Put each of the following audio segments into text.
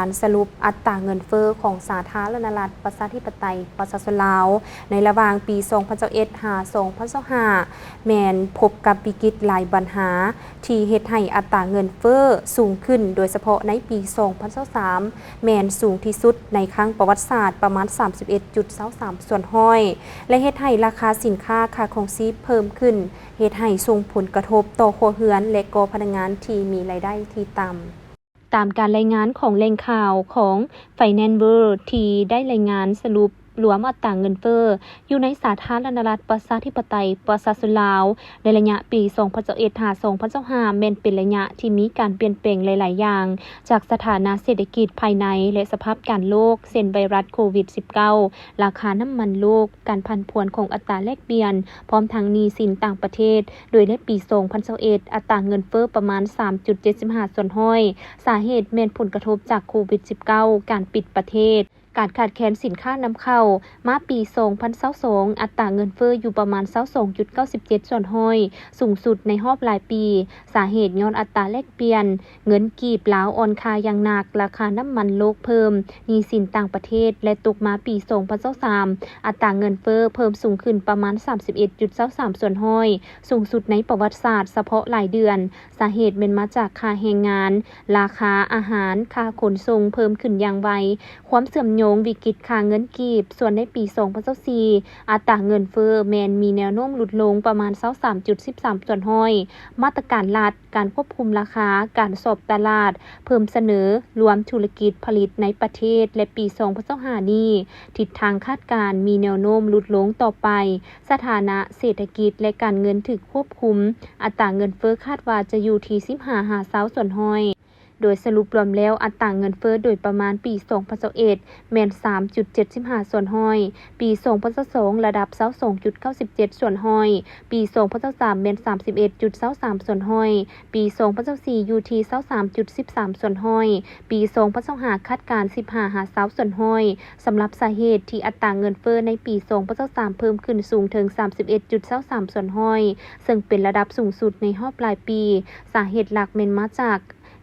ການສະຫຼຸບອັດຕາເງິນເຟີ້ຂອງສາທາລະນະລັດ ປະຊາທິປະໄຕ ປະຊາຊົນລາວ ໃນລະຫວ່າງປີສອງພັນຊາວເອັດ ຫາ ສອງພັນຊາວຫ້າ ແມ່ນພົບກັບວິກິດຫຼາຍບັນຫາ ທີ່ເຮັດໃຫ້ອັດຕາເງິນເຟີ້ສູງຂຶ້ນ, ໂດຍສະເພາະໃນປີສອງພັນຊາວສາມ ແມ່ນສູງທີ່ສຸດໃນຄັ້ງປະຫວັດສາດ ປະມານສາມສິບເອັດຈຸດຊາວສາມສ່ວນຮ້ອຍ ແລະ ເຮັດໃຫ້ລາຄາສິນຄ້າ, ຄ່າຄອງຊີບເພີ່ມຂຶ້ນ, ເຮັດໃຫ້ສົ່ງຜົນກະທົບຕໍ່ຄົວເຮືອນ ແລະ ກໍພະນັກງານທີ່ມີລາຍໄດ້ທີ່ຕ່ຳ. ຕາມການລາຍງານຂອງແຫຼ່ງຂ່າວຂອງ Finance World ທີ່ໄດ້ລາຍງານສະຫຼຸບລວມອັດຕາເງິນເຟີ້ຢູ່ໃນສາທາລະນະລັດ ປະຊາທິປະໄຕ ປະຊາຊົນລາວ ໃນໄລຍະປີສອງພັນຊາວເອັດ ຫາ ສອງພັນຊາວຫ້າ ແມ່ນເປັນໄລຍະທີ່ມີການປ່ຽນແປງຫຼາຍໆຢ່າງ ຈາກສະຖານະເສດຖະກິດພາຍໃນ ແລະ ສະພາບການໂລກ ເຊັ່ນ ໄວຣັສໂຄວິດສິບເກົ້າ, ລາຄານ້ຳມັນໂລກ, ການຜັນຜວນຂອງອັດຕາແລກປ່ຽນ, ພ້ອມທັງໜີ້ສິນຕ່າງປະເທດ. ໂດຍໃນປີສອງພັນຊາວເອັດ ອັດຕາເງິນເຟີ້ປະມານສາມຈຸດເຈັດສິບຫ້າສ່ວນຮ້ອຍ ສາເຫດແມ່ນຜົນກະທົບຈາກໂຄວິດສິບເກົ້າ, ການປິດປະເທດ, ການຂາດແຄນສິນຄ້ານຳເຂົ້າ. ມາປີສອງພັນຊາວສອງ ອັດຕາເງິນເຟີ້ຢູ່ປະມານຊາວສອງຈຸດເກົ້າສິບເຈັດສ່ວນຮ້ອຍ ສູງສຸດໃນຮອບຫຼາຍປີ. ສາເຫດຍ້ອນອັດຕາແລກປ່ຽນ, ເງິນກີບລາວອ່ອນຄ່າຢ່າງໜັກ, ລາຄານ້ຳມັນໂລກເພີ່ມ, ໜີ້ສິນຕ່າງປະເທດ ແລະ ຕົກມາປີສອງພັນຊາວສາມ ອັດຕາເງິນເຟີ້ເພີ່ມສູງຂຶ້ນປະມານສາມສິບເອັດຈຸດຊາວສາມສ່ວນຮ້ອຍ ສູງສຸດໃນປະຫວັດສາດສະເພາະຫຼາຍເດືອນ. ສາເຫດແມ່ນມາຈາກຄ່າແຮງງານ, ລາຄາອາຫານ, ຄ່າຂົນສົ່ງເພີ່ມຂຶ້ນຢ່າງໄວ, ຄວາມເຊື່ອມໂຍງວິກິດຄ່າເງິນກີບ. ສ່ວນໃນປີສອງພັນຊາວສີ່ ອັດຕາເງິນເຟີ້ແມ່ນມີແນວໂນ້ມຫຼຸດລົງປະມານຊາວສາມຈຸດສິບສາມສ່ວນຮ້ອຍ. ມາດຕະການລັດ, ການຄວບຄຸມລາຄາ, ການສອບຕະຫຼາດ, ເພີ່ມສະເໜີລວມທຸລະກິດຜະລິດໃນປະເທດ ແລະ ປີສອງພັນຊາວຫ້ານີ້ ທິດທາງຄາດການມີແນວໂນ້ມຫຼຸດລົງຕໍ່ໄປ. ສະຖານະເສດຖະກິດ ແລະ ການເງິນຖືກຄວບຄຸມ. ອັດຕາເງິນເຟີ້ຄາດວ່າຈະຢູ່ທີ່ສິບຫ້າຫາຊາວສ່ວນຮ້ອຍ. ໂດຍສະຫຼຸບລວມແລ້ວ, ອັດຕາເງິນເຟີ້ໂດຍປະມານປີສອງພັນຊາວເອັດ ແມ່ນສາມຈຸດເຈັດສິບຫ້າສ່ວນຮ້ອຍ, ປີສອງພັນຊາວສອງ ລະດັບຊາວສອງຈຸດເກົ້າສິບເຈັດສ່ວນຮ້ອຍ, ປີສອງພັນຊາວສາມ ແມ່ນສາມສິບເອັດຈຸດຊາວສາມສ່ວນຮ້ອຍ, ປີສອງພັນຊາວສີ່ ຢູ່ທີ່ຊາວສາມຈຸດສິບສາມສ່ວນຮ້ອຍ, ປີສອງພັນຊາວຫ້າ ຄາດການສິບຫ້າຫາຊາວສ່ວນຮ້ອຍ. ສຳລັບສາເຫດທີ່ອັດຕາເງິນເຟີ້ໃນປີສອງພັນຊາວສາມເພີ່ມຂຶ້ນສູງເຖິງສາມສິບເອັດຈຸດຊາວສາມສ່ວນຮ້ອຍ ເຊິ່ງເປັນລະດັບສູງສຸດໃນຮອບຫຼາຍປີ, ສາເຫດຫຼັກແມ່ນມາຈາກ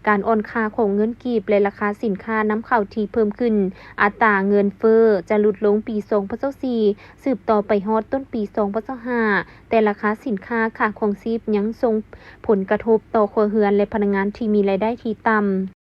ການອ່ອນຄ່າຂອງເງິນກີບ ແລະ ລາຄາສິນຄ້ານຳເຂົ້າທີ່ເພີ່ມຂຶ້ນ. ອັດຕາເງິນເຟີ້ຈະຫຼຸດລົງປີສອງພັນຊາວສີ່ ສືບຕໍ່ໄປຮອດຕົ້ນປີສອງພັນຊາວຫ້າ, ແຕ່ລາຄາສິນຄ້າ, ຄ່າຄອງຊີບຍັງສົ່ງຜົນກະທົບຕໍ່ຄົວເຮືອນ ແລະ ພະນັກງານທີ່ມີລາຍໄດ້ທີ່ຕ່ຳ.